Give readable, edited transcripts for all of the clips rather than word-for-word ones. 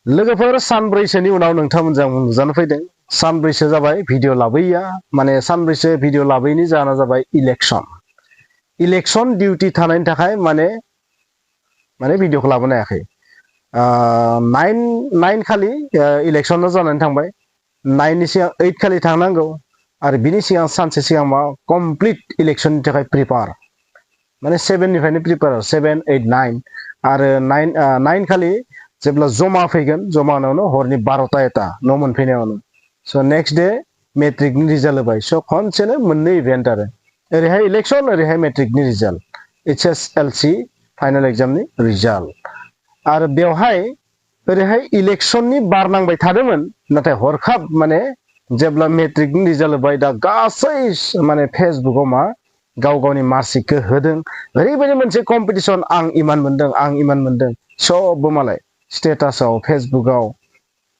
लोगोफोर सानब्रैसोनि उनाव नोंथांमोनजों नुजानो फैदों सानब्रैसो जाबाय भिडिअ लाबोयैया माने सानब्रैसो भिडिअ लाबोयैनि जाहोना जाबाय इलेक्शन डिउटि थानायनि थाखाय माने भिडिअखौ लाबोनो हायाखै 9 खालि इलेक्शन जानानै थांबाय 9 नि सिगां 8 खालि थांनांगौ आरो बिनि सिगां सानसे सिगां मा कमप्लिट इलेक्शननि थाखाय प्रिपेयार माने 7 निफ्रायनो प्रिपेयार 7 8 9 आरो 9 खालि जेब्ला जमा फैगोन जमा होनावनो हरनि 12टा 1टा न' मोनफैनायावनो स' नेक्स्ट डे मेट्रिकनि रिजाल्ट होबाय स' खनसेनो मोननै इभेन्ट आरो ओरैहाय इलेक्शन ओरैहाय मेट्रिकनि रिजाल्ट HSLC फाइनाल एग्जामनि रिजाल्ट आरो बेवहाय ओरैहाय इलेक्शननि बार नांबाय थादोंमोन नाथाय हरखाब माने जेब्ला मेट्रिकनि रिजाल्ट होबाय दा गासै माने फेसबुकआव मा गाव गावनि मार्कशीटखौ होदों ओरैबायदि मोनसे कम्पिटिशन आं इमान मोनदों सबबो मालाय स्टेटासाव फेसबुकआव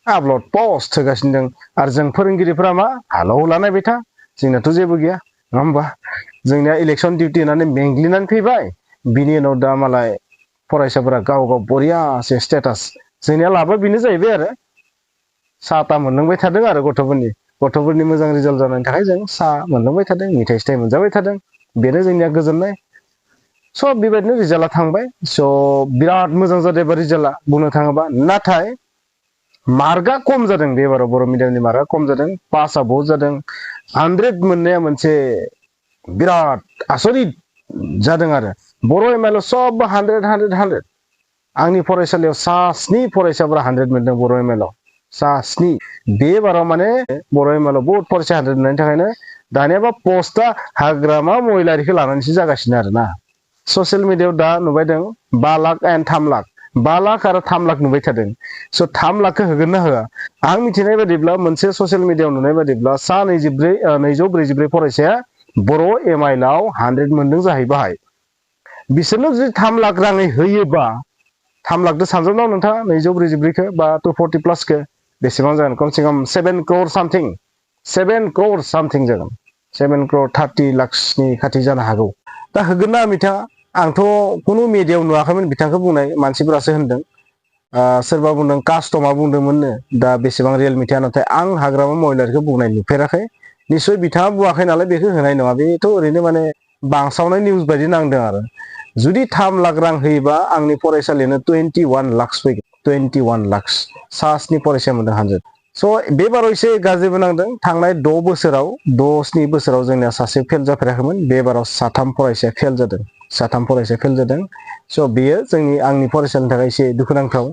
आपल'ड पस्ट होगासिनो दं आरो जों फोरोंगिरिफोरा मा हालौ लानायबाय था जोंनाथ' जेबो गैया नङा होमबा जोंनिया इलेक्शन डिउटि होनानै मेंग्लिनानै फैबाय बिनि उनाव दा मालाय फरायसाफोरा गाव गाव बरियासे स्टेटास जोंनिया लाबा बेनो जाहैबाय आरो साहा मोनलोंबाय थादों आरो गथ'फोरनि मोजां रिजाल्ट जानायनि थाखाय जों साहा मोनलोंबाय थादों मिथाइ सिथाइ मोनजाबाय थादों बेनो जोंनिया गोजोननाय स' बेबायदिनो रिजाल्टआ थांबाय स' बिराद मोजां जादों एबा रिजाल्टआ बुंनो थाङोबा नाथाय मार्कआ खम जादों बेबाराव बर' मिडियामनि मार्कआ खम जादों पासआ बहुत जादों 100 मोननाया मोनसे बिराद आसरित जादों आरो बर' एमआइएल सब 100 आंनि फरायसालियाव सा 7 फरायसाफोरा 100 मोनदों बर' एमआइएल सा 7 बे बाराव माने बर' एमआइएल बहुत फरायसा 100 मोननायनि थाखायनो दानियाबा पस्टआ हाग्रामा महिलारिखौ लानानैसो जागासिनो आरोना ससियेल मिडियायाव दा नुबाय दं 5 लाख एन्ड 3 लाख 5 लाख आरो 3 लाख नुबाय थादों स' 3 लाखखौ होगोन ना होआ आं मिथिनाय बादिब्ला मोनसे ससियेल मिडियायाव नुनाय बादिब्ला सा 244 फरायसाया बर' एमआइएलआव 100 मोनदों जाहैबाय बिसोरनो जुदि 3 लाख राङै होयोबा 3 लाखदो सानजोबनाव नोंथाङा 244खौ बा 240 प्लासखौ बेसेबां जागोन खमसे खम 7 crore something जागोन 7 crore 30 लाखसनि खाथि जानो हागौ दा होगोन ना बिथाङा आंथ' कुनु मिडियायाव नुवाखैमोन बिथांखौ बुंनाय मानसिफोरासो होनदों सोरबा बुंदों कास्टमा बुंदोंमोननो दा बेसेबां रियेल मिथिया नाथाय आं हाग्रामा महिलारिखौ बुंनाय नुफेराखै निश्चय बिथाङा बुङाखै नालाय बेखौ होनाय नङा बेथ' ओरैनो माने बांसावनाय निउस बायदि नांदों आरो जुदि 3 लाख रां होयोबा आंनि फरायसालियानो 21 लाख फैगोन 21 लाख सा 7 फरायसाया मोनदों 100 स' बे बाराव एसे गाज्रिबो नांदों थांनाय 6 बोसोराव 6-7 बोसोराव जोंनिया सासे फेल जाफेराखैमोन बे बाराव 3 फरायसाया फेल जादों स' बेयो आंनि फरायसालिनि थाखाय एसे दुखुनांथाव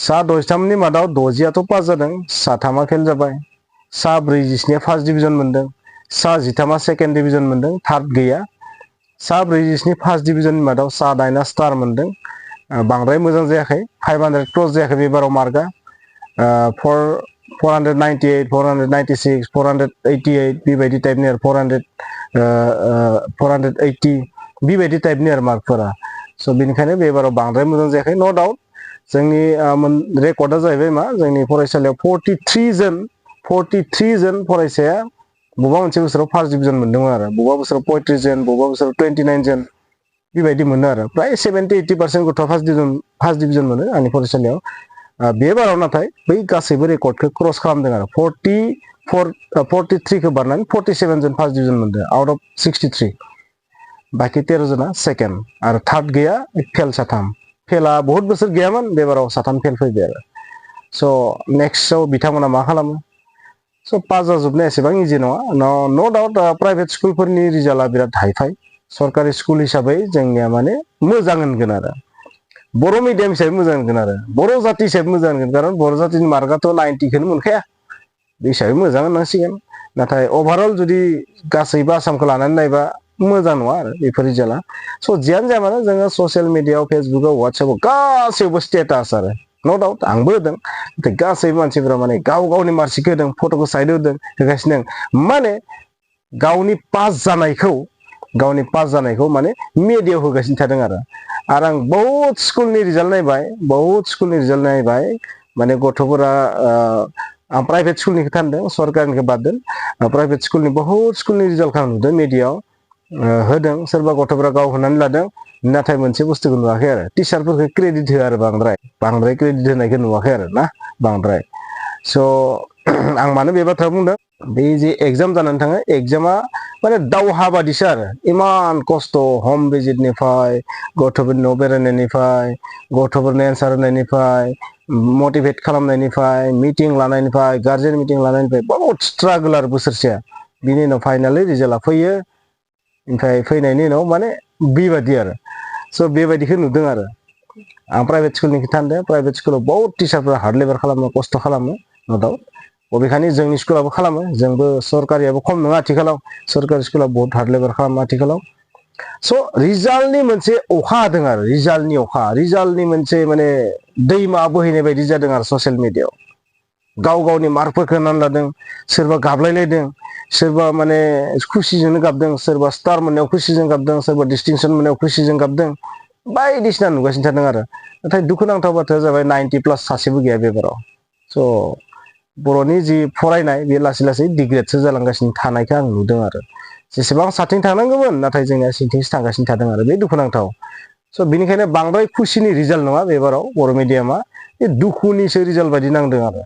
सा 63नि मादाव 60आथ' पास जादों सा 3आ फेल जाबाय सा 47आ फार्स्ट डिभिजन मोनदों सा 13आ सेकेन्ड डिभिजन मोनदों थार्ड गैया सा 47नि फार्स्ट डिभिजननि मादाव सा 9आ स्टार मोनदों बांद्राय मोजां जायाखै 500 क्रस जायाखै बे बाराव मार्कआ 498 496 488 बेबायदि टाइपनि आरो 480 बेबायदि टाइपनि आरो मार्कफोरा स' बेनिखायनो बे बाराव बांद्राय मोजां जायाखै नो डाउट जोंनि रेकर्डआ जाहैबाय मा जोंनि फरायसालियाव 43 जन फरायसाया बबेबा मोनसे बोसोराव फार्स्ट डिभिजन मोनदोंमोन आरो बबेबा बोसोराव 35 जन बबेबा बोसोराव 29 जन बेबायदि मोनो आरो प्राय 70-80% गथ'आ फार्स्ट डिभिजन मोनो आंनि फरायसालियाव बे बाराव नाथाय बै गासैबो रेकर्डखौ क्रस खालामदों आरो 43खौ बारनानै 47 जन फार्स्ट डिभिजन मोनदों आउट अफ 63 बाखि 13 जना सेकेन्ड आरो थार्ड गैया फेल 3 फेला बहुत बोसोर गैयामोन बे बाराव 3 फेल फैबाय आरो स' नेक्स्टआव बिथांमोना मा खालामो स' पास जाजोबनाया एसेबां इजि नङा नो डाउट प्राइभेट स्कुलफोरनि रिजाल्टआ बिराद हाइफाइ सरकारि स्कुल हिसाबै जोंनिया माने मोजां होनगोन आरो बर' मिडियाम हिसाबै मोजां होनगोन आरो बर' जाति हिसाबै मोजां होनगोन खारन बर' जातिनि मार्कआथ' 90खौनो मोनखाया बे हिसाबै मोजां होननांसिगोन नाथाय अभारअल जुदि गासैबो आसामखौ लानानै नायबा मोजां नङा आरो बेफोर रिजाल्टआ स' जियानो जाया मानो जोङो ससियेल मिडियायाव फेसबुकआव वाट्सएपआव गासैबो स्टेटास आरो नो डाउट आंबो होदों नाथाय गासैबो मानसिफोरा माने गाव गावनि मार्कशीटखौ होदों फट'खौ साइड होगासिनो माने गावनि पास जानायखौ माने मिडियायाव होगासिनो थादों आरो आं बहुत स्कुलनि रिजाल्ट नायबाय माने गथ'फोरा आं प्राइभेट स्कुलनि खोथा होनदों सरकारनिखौ बाद दोन प्राइभेट स्कुलनि बहुत स्कुलनि रिजाल्टखौ आं नुदों मिडियायाव होदों सोरबा गथ'फोरा गाव होनानै लादों नाथाय मोनसे बुस्थुखौ नुवाखै आरो टिचारफोरखौ क्रेडिट होआ आरो बांद्राय क्रेडिट होनायखौ नुवाखै आरो ना बांद्राय स' आं मानो बे बाथ्रा बुंदों बे जे एग्जाम जानानै थाङो एग्जामा माने दावहा बादिसो आरो इमान खस्थ' हम भिजिटनिफ्राय गथ'फोरनि न' बेरायनायनिफ्राय गथ'फोरनि एन्सार होनायनिफ्राय मटिभेट खालामनायनिफ्राय मिटिं लानायनिफ्राय गार्जेन मिटिं लानायनिफ्राय बहुत स्ट्रागोल आरो बोसोरसेया बिनि उनाव फाइनालि रिजाल्टआ फैयो ओमफ्राय फैनायनि उनाव माने बेबायदि आरो स' बेबायदिखौ नुदों आरो आं प्राइभेट स्कुलनि खोथा होनदों प्राइभेट स्कुलाव बहुत टिचारफोरा हार्ड लेबार खालामो खस्थ' खालामो न' डाउट बबेखानि जोंनि स्कुलाबो खालामो जोंबो सरकारियाबो खम नङा आथिखालाव सरकारि स्कुला बहुत हार्ड लेबार खालामो आथिखालाव स' रिजाल्टनि मोनसे अखा हादों आरो रिजाल्टनि मोनसे माने दैमा बोहैनाय बायदि जादों आरो ससियेल मिडियायाव गाव गावनि मार्कफोरखौ होनानै लादों सोरबा गाबलायलायदों सोरबा माने खुसिजोंनो गाबदों सोरबा स्टार मोननायाव खुसिजों गाबदों सोरबा डिस्टिंसन मोननायाव खुसिजों गाबदों बायदिसिना नुगासिनो थादों आरो नाथाय दुखुनांथाव बाथ्राया जाबाय 90+ सासेबो गैया बेबाराव स' बर'नि जि फरायनाय बे लासै लासै डिग्रेडसो जालांगासिनो थानायखौ आं नुदों आरो जेसेबां साथिं थांनांगौमोन नाथाय जोंनिया सिथिंसो थांगासिनो थादों आरो बे दुखुनांथाव स' बिनिखायनो बांद्राय खुसिनि रिजाल्ट नङा बेबाराव बर' मिडियामा बे दुखुनिसो रिजाल्ट बायदि नांदों आरो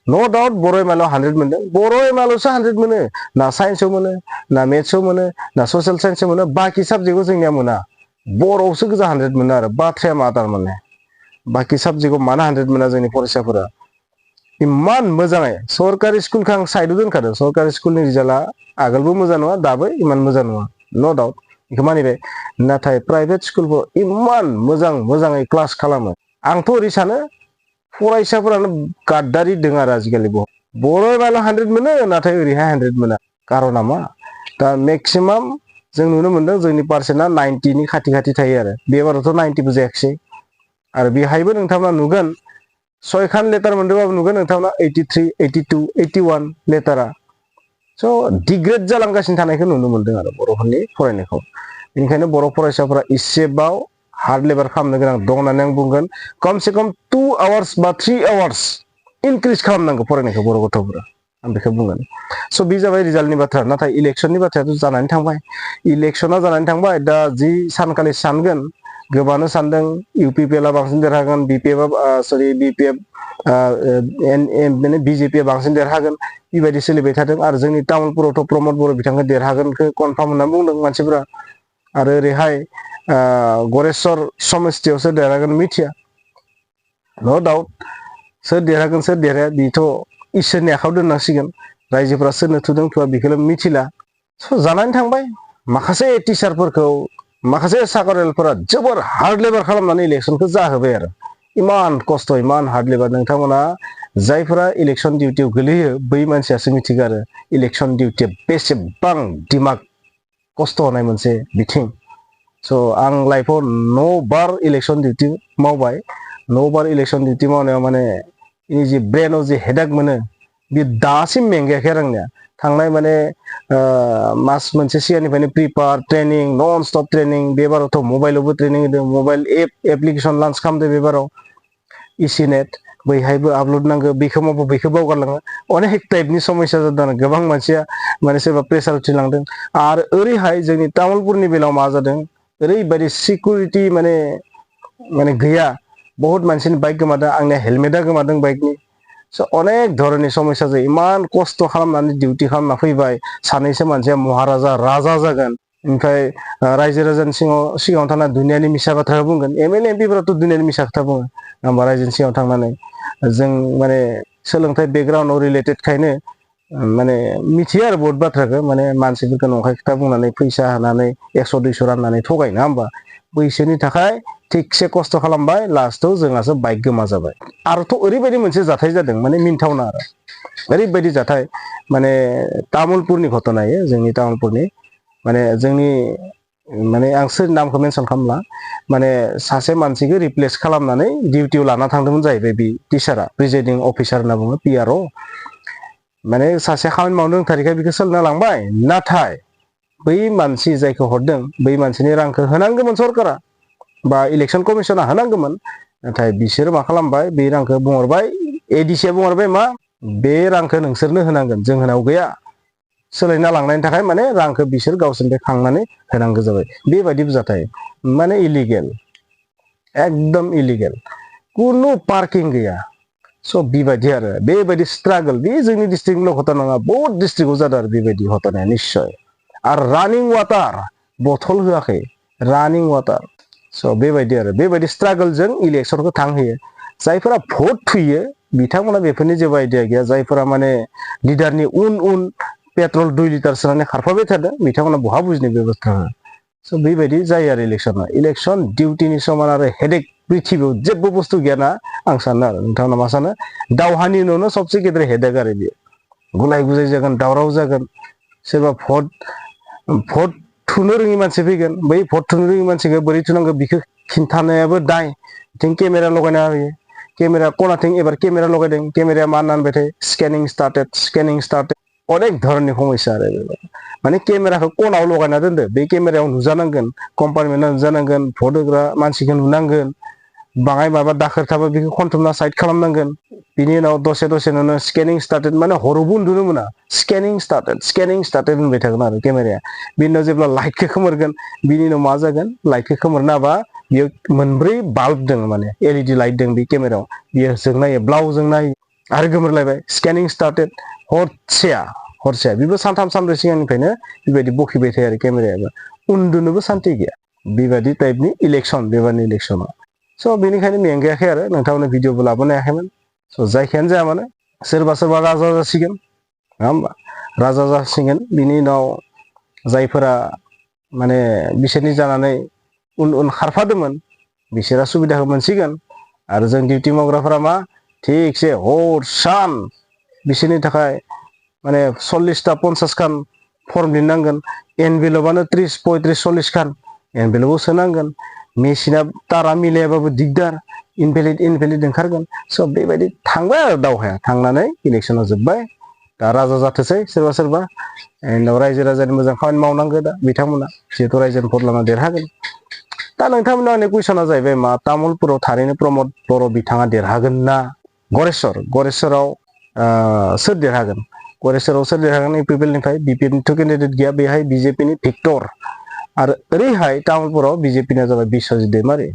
न' डाउट बर' एमाइलआव 100 मोनदों बर' एमाइलआवसो 100 मोनो ना साइन्सआव मोनो ना मेथ्सआव मोनो ना ससियेल साइन्सआव मोनो बाखि साबजेक्टआव जोंनिया मोना बर'आवसो गोजा 100 मोनो आरो बाथ्राया मा थारमाने बाखि साबजेक्टआव मानो 100 मोना जोंनि फरायसाफोरा इमान मोजाङै सरकारि स्कुलखौ आं साइडआव दोनखादों सरकारि स्कुलनि रिजाल्टआ आगोलबो मोजां नङा दाबो इमान मोजां नङा न' डाउट बेखौ मानिबाय नाथाय प्राइभेट स्कुलफोराव इमान मोजाङै क्लास खालामो आंथ' ओरै सानो फरायसाफोरानो गाद्दारि दङ आरो आजिखालि बर' एमाइलआव 100 मोनो नाथाय ओरैहाय 100 मोना कारना मा दा मेक्सिमाम जों नुनो मोनदों जोंनि पार्सेन्टआ 90नि खाथि थायो आरो बेबारावथ' 90बो जायाखिसै आरो बेहायबो नोंथांमोना नुगोन 6खान लेटार मोनदोंबाबो नुगोन नोंथांमोना 83 82 81 लेटारा स' डिग्रेड जालांगासिनो थानायखौ नुनो मोनदों आरो बर'फोरनि फरायनायखौ बेनिखायनो बर' फरायसाफोरा इसेबाव हार्ड लेबार खालामनो गोनां दं होननानै आं बुंगोन खमसे खम 2 आवार्स बा 3 आवार्स इनक्रिज खालामनांगौ फरायनायखौ बर' गथ'फोरा आं बेखौ बुंगोन स' बे जाबाय रिजाल्टनि बाथ्रा नाथाय इलेक्सननि बाथ्रायाथ' जानानै थांबाय इलेक्सना जानानै थांबाय दा जि सानखालि सानगोन गोबानो सानदों इउपिपिएलआ बांसिन देरहागोन बिजेपिआ बांसिन देरहागोन बेबायदि सोलिबाय थादों आरो जोंनि तामुलपुरावथ' प्रमद बर' बिथांखौ देरहागोनखौ कनफार्म होनना बुंदों मानसिफोरा आरो ओरैहाय गरेस्वर समस्तियाव सोर देरहागोन मिथिया न' डाउट सोर देरहागोन सोर देरहाया बेथ' इसोरनि आखायाव दोननांसिगोन रायजोफोरा सोरनो थुदों थुआ बेखौल' मिथिला स' जानानै थांबाय माखासे टिचारफोरखौ माखासे साकरियालफोरा जोबोर हार्ड लेबार खालामनानै इलेक्सनखौ जाहोबाय आरो इमान खस्थ' इमान हार्ड लेबार नोंथांमोना जायफोरा इलेक्सन डिउटियाव गोलैयो बै मानसियासो मिथिगौ आरो इलेक्सन डिउटिया बेसेबां दिमाग खस्थ' होनाय मोनसे बिथिं स' आं लाइफआव 9 बार इलेक्सन डिउटि मावबाय 9 बार इलेक्सन डिउटि मावनायाव माने जि ब्रेनाव जि हेडेक मोनो बे दासिम मेंगायाखै आरो आंनिया थांनाय माने मास मोनसे सिगांनिफ्रायनो prepare training non stop training बेबारावथ' मबाइलावबो ट्रेनिं होदों मबाइल एप्लिकेसन लन्च खालामदों बेबाराव इसिनेट बैहायबो आपल'ड नांगौ बेखौ मावबो बैखौ बावगारलाङो अनेक टाइपनि समस्या जादों आरो गोबां मानसिया माने सोरबा प्रेसार उथिलांदों आरो ओरैहाय जोंनि तामुलपुरनि बेलायाव मा जादों ओरैबायदि सिकिउरिटि माने गैया बहुत मानसिनि बाइक गोमादों आंनिया हेलमेटआ गोमादों बाइकनि स' अनेक धरननि समस्या जायो इमान खस्थ' खालामनानै डिउटि खालामना फैबाय सानैसो मानसिया महाराजा राजा जागोन ओमफ्राय रायजो राजानि सिगाङाव थाना दुनियानि मिसा बाथ्रा बुंगोन एमएलए एमपिफोराथ' दुनियानि मिसा खोथा बुङो होमबा रायजोनि सिगाङाव थांनानै जों माने सोलोंथाइ बेकग्राउन्डआव रिलेटेडखायनो माने मिथियो आरो बहुत बाथ्राखौ माने मानसिफोरखौ नंखाय खोथा बुंनानै फैसा होनानै 100-200 राननानै थगाय नङा होमबा बैसोरनि थाखाय थिगसे खस्थ' खालामबाय लास्टआव जोंहासो बाइक गोमा जाबाय आरोथ' ओरैबायदि मोनसे जाथाय जादों माने मिनथावना आरो ओरैबायदि जाथाय माने तामुलपुरनि घटनायै जोंनि तामुलपुरनि माने जोंनि माने आं सोर नामखौ मेनसन खालामला माने सासे मानसिखौ रिप्लेस खालामनानै डिउटियाव लाना थांदोंमोन जाहैबाय बे टिचारा प्रिजाइडिं अफिसार होनना बुङो पिआरअ माने सासे खामानि मावनो रोंथारिखाय बेखौ सोलोंना लांबाय नाथाय बै मानसि जायखौ हरदों बै मानसिनि रांखौ होनांगौमोन सरकारा बा इलेक्सन कमिसना होनांगौमोन नाथाय बिसोरो मा खालामबाय बे रांखौ बुंहरबाय एडिसिया बुंहरबाय मा बे रांखौ नोंसोरनो होनांगोन जों होनाव गैया सोलायना लांनायनि थाखाय माने रांखौ बिसोर गावसोरनिफ्राय खांनानै होनांगौ जाबाय बेबायदिबो जाथाय माने इलिगेल एकदम इलिगेल कुनु पार्किं गैया स' बेबायदि आरो बेबायदि स्ट्रागल बे जोंनि डिस्ट्रिक्टल' घटना नङा बहुत डिस्ट्रिक्टआव जादों आरो बेबायदि घटनाया निस्सय आरो रानिं वाटार बथल होआखै रानिं वाटार स' बेबायदि आरो बेबायदि स्ट्रागलजों इलेक्सनखौ थांहोयो जायफोरा भट थुयो बिथांमोना बेफोरनि जेबो आइडिया गैया जायफोरा माने लिडारनि उन उन पेट्रल 2 लिटार सोनानै खारफाबाय थादों बिथांमोना बहा बुजिनो बे बाथ्राखौ स' बेबायदि जायो आरो इलेक्सना इलेक्सन डिउटिनि समान आरो हेडेक पृथिबियाव जेबो बुस्थु गैयाना आं सानो आरो नोंथांमोना मा सानो दावहानि उनावनो सबसे गेदेर हेडेक आरो बेयो गुलाय गुजाय जागोन दावराव जागोन सोरबा भट थुनो रोङि मानसि फैगोन बै भट थुनो रोङि मानसिखौ बोरै थुनांगौ बेखौ खिन्थानायाबो दाय बिथिं केमेरा लगायना होयो केमेरा खनाथिं एबार केमेरा लगायदों केमेराया मा होनबायथाय स्केनिं स्टार्टेड अनेक धरननि समस्या आरो माने केमेराखौ खनाव लगायना दोनदो बे केमेरायाव नुजानांगोन कम्पार्टमेन्टआव नुजानांगोन भट होग्रा मानसिखौ नुनांगोन बाङाय माबा दाखोर थाबा बेखौ खनथुमना साइड खालामनांगोन बिनि उनाव दसे दसेनो स्केनिं स्टार्टेड माने हरावबो उन्दुनो मोना स्केनिं स्टार्टेड होनबाय थागोन आरो केमेराया बिनि उनाव जेब्ला लाइटखौ खोमोरगोन बिनि उनाव मा जागोन लाइटखौ खोमोरना होबा बेयो मोनब्रै बाल्ब दङ माने एलइडि लाइट दं बे केमेरायाव बियो जोंनायो ब्लाव जोंनायो आरो गोमोरलायबाय स्केनिं स्टार्टेड हरसेया बेबो सानथाम सानब्रै सिगांनिफ्रायनो बेबायदि बखिबाय थायो आरो केमेरायाबो उन्दुनोबो सान्थि गैया बेबायदि टाइपनि इलेक्सन बेबारनि इलेक्सना स' बेनिखायनो मेंगायाखै आरो नोंथांमोननो भिडिअबो लाबोनो हायाखैमोन स' जायखियानो जाया मानो सोरबा राजा जासिगोन नङा होमबा राजा जासिगोन बिनि उनाव जायफोरा माने बिसोरनि जानानै उन उन खारफादोंमोन बिसोरा सुबिदाखौ मोनसिगोन आरो जों डिउटि मावग्राफोरा मा थिगसे हर सान बिसोरनि थाखाय माने 40टा 50 खान फर्म लिरनांगोन एनभेलपआनो 30 35 40 खान एनभेलपआव सोनांगोन मेसिना तारा मिलायाबाबो दिगदार इनभेलिड ओंखारगोन स' बेबायदि थांबाय आरो दावहाया थांनानै इलेक्सना जोब्बाय दा राजा जाथोसै सोरबा उनाव रायजो राजानि मोजां खामानि मावनांगौ दा बिथांमोना जिहेतु रायजोनि भट लाना देरहागोन दा नोंथांमोना आंनि कुइसना जाहैबाय मा तामुलपुराव थारैनो प्रमद बर' बिथाङा देरहागोन ना गरेस्वराव सोर देरहागोन गरेस्वराव सोर देरहागोन इउपिपिएलनिफ्राय बिपिएफनिथ' केन्डिडेट गैया बेहाय बिजेपिनि भिक्टर आरो ओरैहाय तामुलपुराव बिजेपिना जाबाय बिस्वजित दैमारि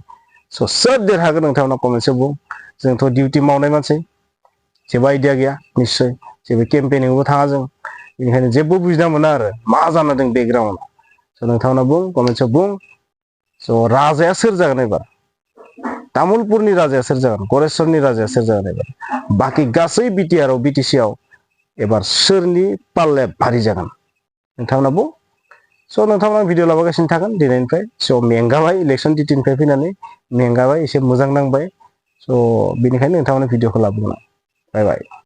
स' सोर देरहागोन नोंथांमोना कमेन्टसआव बुं जोंथ' डिउटि मावनाय मानसि जेबो आइडिया गैया निस्सय जेबो केम्पेनिंबो थाङा जों बेनिखायनो जेबो बुजिना मोना आरो मा जाना दं बेकग्राउन्डआव स' नोंथांमोना बुं कमेन्टसआव बुं स' राजाया सोर जागोन एबार तामुलपुरनि राजाया सोर जागोन गरेस्वरनि राजाया सोर जागोन एबार बाखि गासै बिटिसिआव एबार सोरनि पाल्लाया भारि जागोन नोंथांमोना बुं स' नोंथांमोना भिडिअ लाबोगासिनो थागोन दिनैनिफ्राय स' मेंगाबाय इलेक्सन डिउटिनिफ्राय फैनानै मेंगाबाय एसे मोजां नांबाय स' बेनिखायनो नोंथांमोना भिडिअखौ लाबोगोन बाय